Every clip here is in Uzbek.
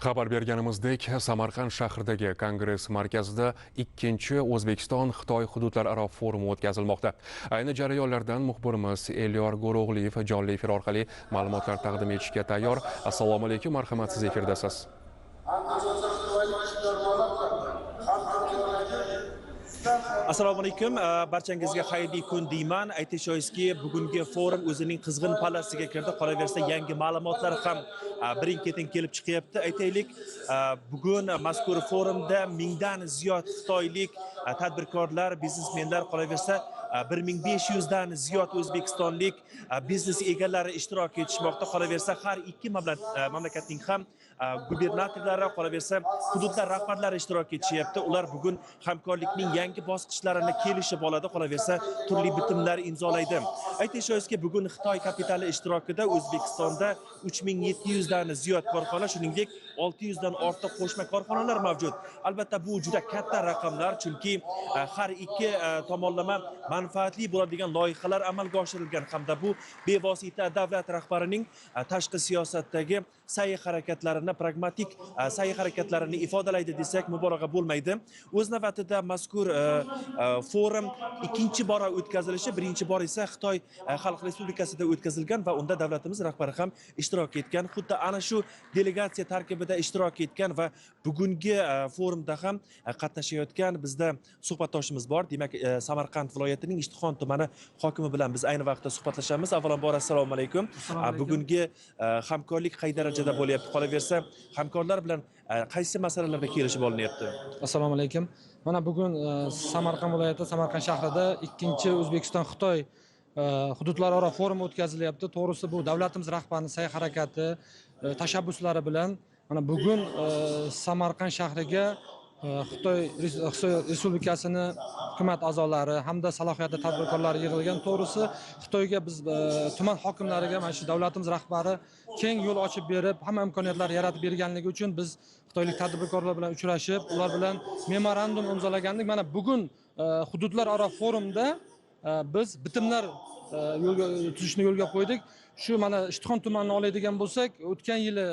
Xabar berganimizdek, Samarqand shahridagi Kongress markazida 2-chi O'zbekiston-Xitoy hududlararo forumi o'tkazilmoqda. Ayni jarayonlardan muxbirimiz Elyor Go'ro'g'liyev jonli efir orqali ma'lumotlar taqdim etishga tayyor. Assalomu alaykum, marhamat, siz efirdasiz. Assalomu alaykum, barchangizga xayrli kun deyman. Aytish joizki, bugungi forum o'zining qizg'in pallasiga kirdi. Qolaversa, yangi ma'lumotlar ham birin-ketin kelib chiqyapti. Aytaylik, bugun mazkur forumda 1000 dan ziyod xitoylik tadbirkorlar, biznesmenlar, qolaversa 1500 dan ziyod o'zbekistonlik biznes egalari ishtirok etishmoqda. Qolaversa, har ikki mamlakatning ham gubernatorlari, qolaversa hududlar rahbarlari ishtirok etishyapti. Ular bugun hamkorlikning yangi bosqichlarini kelishib oladi, qolaversa turli bitimlar imzolaydi. Aytish joizki, bugun Xitoy kapitali ishtirokida O'zbekistonda 3700 dan ziyod korxona, shuningdek 600 dan ortiq qo'shma korxonalar mavjud. Albatta bu juda katta raqamlar, chunki har ikki tomonlama manfaatli bo'ladigan loyihalar amalga oshirilgan hamda bu bevosita davlat rahbarining tashqi siyosatdagi sa'y harakatlarini, pragmatik sa'y harakatlarini ifodalaydi desak mubolag'a bo'lmaydi. O'z navbatida mazkur forum ikkinchi bora o'tkazilishi, birinchi bor esa Xitoy Xalq Respublikasida o'tkazilgan va unda davlatimiz rahbari ham ishtirok etgan. Xuddi ana shu delegatsiya tarkibida ishtirok etgan va bugungi forumda ham qatnashayotgan bizda suhbatdoshimiz bor. Demak, Samarqand viloyatining Ishtixon tumani hokimi bilan biz ayni vaqtda suhbatlashamiz. Avvalambor assalomu alaykum. Bugungi hamkorlik qay darajada bo'lyapti? Qolaversa, hamkorlar bilan qaysi masalalarda kelishib olinyapti? Assalomu alaykum. Mana bugun Samarqand viloyati, Samarqand shahrida 2-chi O'zbekiston-Xitoy hududlararo forum o'tkazilyapti. To'g'risi, bu davlatimiz rahbarining sa'y harakati, tashabbuslari bilan mana bugun Samarqand shahriga Xitoy Respublikasini hukumat a'zolari hamda salohiyatli tadbirkorlar yig'ilgan. To'g'risi, Xitoyga biz tuman hokimlariga mana shu davlatimiz rahbari keng yo'l ochib berib, hamma imkoniyatlar yaratib berganligi uchun biz xitoylik tadbirkorlar bilan uchrashib, ular bilan memorandum imzolagandik. Mana bugun hududlararo forumda biz bitimlar yo'lga tuzishni yo'lga qo'ydik. Shu mana Ishtixon tumanini oladigan bo'lsak, o'tgan yili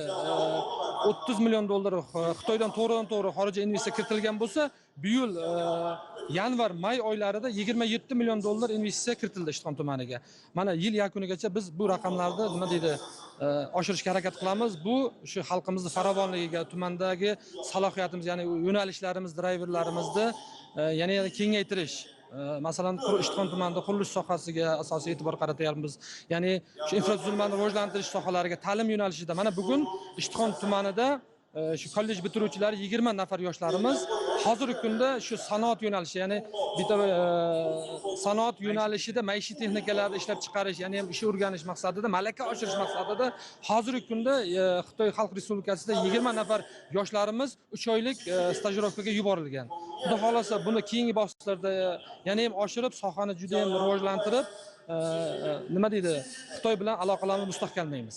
30 million dollar Xitoydan to'g'ridan-to'g'ri xorijiy investitsiya kiritilgan bo'lsa, bu yil yanvar, may oylarida 27 million dollar investitsiya kiritildi Ishtixon tumaniga. Mana yil yakunigacha biz bu raqamlarni nima deydi, oshirishga harakat qilamiz. Bu shu xalqimizning farovonligiga, tumandagi salohiyatimiz, ya'ni yo'nalishlarimiz, drayverlarimizni yana kengaytirish. Masalan, Ishtixon tumanida qurilish sohasiga asosiy e'tibor qaratyapmiz. Ya'ni shu infratuzilmani rivojlantirish sohalariga, ta'lim yo'nalishida mana bugun Ishtixon tumanida shu kollej bitiruvchilari 20 nafar yoshlarimiz hozirgi kunda shu sanoat yo'nalishi, ya'ni bitta sanoat yo'nalishida maishiy texnikalarni ishlab chiqarish, ya'ni ham ish o'rganish maqsadida, malaka oshirish maqsadida hozirgi kunda Xitoy Xalq Respublikasida 20 nafar yoshlarimiz 3 oylik stajirovkaga yuborilgan. Xudo xolasa buni keyingi bosqichlarda yana ham oshirib, sohani juda ham rivojlantirib, nima deydi, Xitoy bilan aloqalarni mustahkamlaymiz.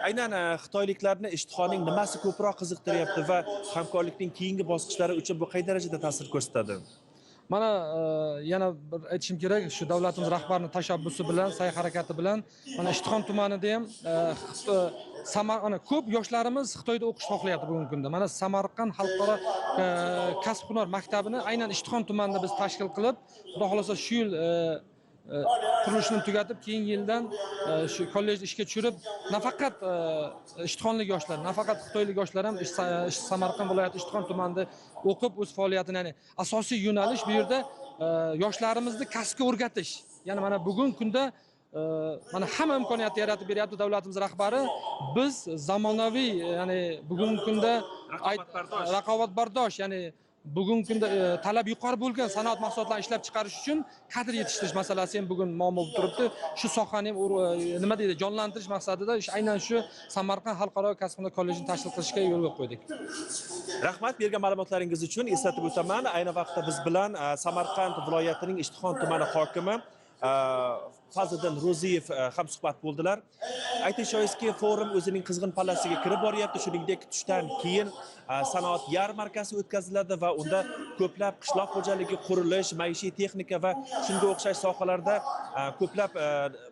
Aynan xitoyliklarni Ishtixonning nimasi ko'proq qiziqtiryapti va hamkorlikning keyingi bosqichlari uchun bu qay darajada ta'sir ko'rsatadi? Mana yana bir aytishim kerak, shu davlatimiz rahbarining tashabbusi bilan, sa'y harakati bilan mana Ishtixon tumanida ham mana ko'p yoshlarimiz Xitoyda o'qish xohlayapti bugungi kunda. Mana Samarqand xalqaro kasb-hunar maktabini aynan Ishtixon tumanida biz tashkil qilib, Xudo xolasa shu yil qurilishini tugatib, keyingi yildan shu kollejni ishga tushirib, nafaqat ishtixonlik yoshlar, nafaqat xitoylik yoshlar ham Samarqand viloyati Ishtixon tumanida o'qib o'z faoliyatini, ya'ni asosiy yo'nalish bu yerda yoshlarimizni kasbga o'rgatish. Ya'ni mana bugungi kunda mana hamma imkoniyatni yaratib beryapti davlatimiz rahbari. Biz zamonaviy, ya'ni bugungi kunda raqobatbardosh, ya'ni bugungi kunda talab yuqori bo'lgan sanoat mahsulotlarini ishlab chiqarish uchun kadr yetishtirish masalasi ham bugun muammo bo'lib turibdi. Shu sohani ham nima deydi, jonlantirish maqsadida aynan shu Samarqand xalqaro kasb-hunar kollejini tashkil qilishga yo'l qo'ydik. Rahmat bergan ma'lumotlaringiz uchun. Eslatib o'taman, ayni vaqtda biz bilan Samarqand viloyatining Ishtixon tumani hokimi Fazliddin Ro'ziyev ham suhbat bo'ldilar. Aytish joizki, forum o'zining qizg'in pallasiga kirib boryapti. Shuningdek, tushdan keyin sanoat yarmarkasi o'tkaziladi va unda ko'plab qishloq xo'jaligi, qurilish, maishiy texnika va shunga o'xshash sohalarda ko'plab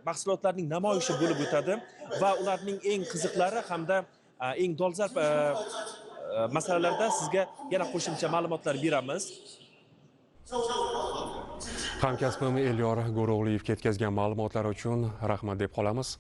mahsulotlarning namoyishi bo'lib o'tadi va ularning eng qiziqlari hamda Eng dolzarb masalalarda sizga yana qo'shimcha ma'lumotlar beramiz. Hamkasbim Elyor Go'ro'g'liyevga yetkazgan ma'lumotlar uchun rahmat deb qolamiz.